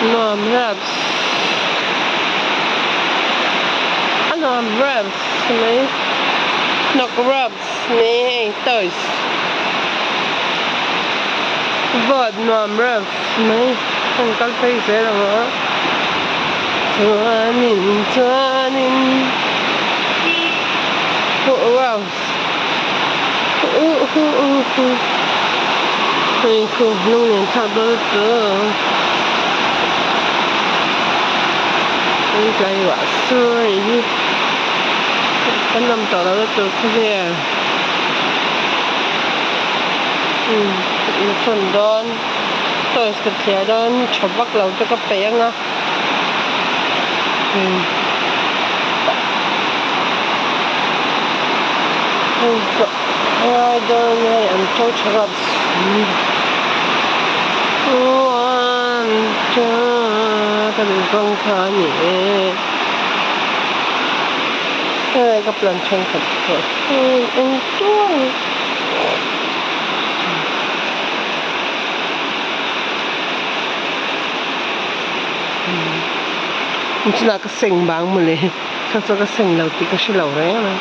Nuam raps. A nuam raps mai. Hnawk raps mai hei toys. Vawt nuam raps mai. Kan kal phei zel ang a. Chuanin chuanin huh raps. Uh huh uh huh. Hei khu hnung nen thlak dawn chu. Hei tlai ruah sur a nih hi. Kan awm tawh lo na tur khawvel. Umm na chhawn dawn toys ka thliar dawn tha vak lo te ka peih ang a. Umm hei pawh ngai dawn hei an to tha rap si one two ka duh zawng kha a ni e hei ka plan thenkhat pawh hi eng tuar. Chutah ka seng bang mawle kha chu ka seng lo tih ka hre lo reng a.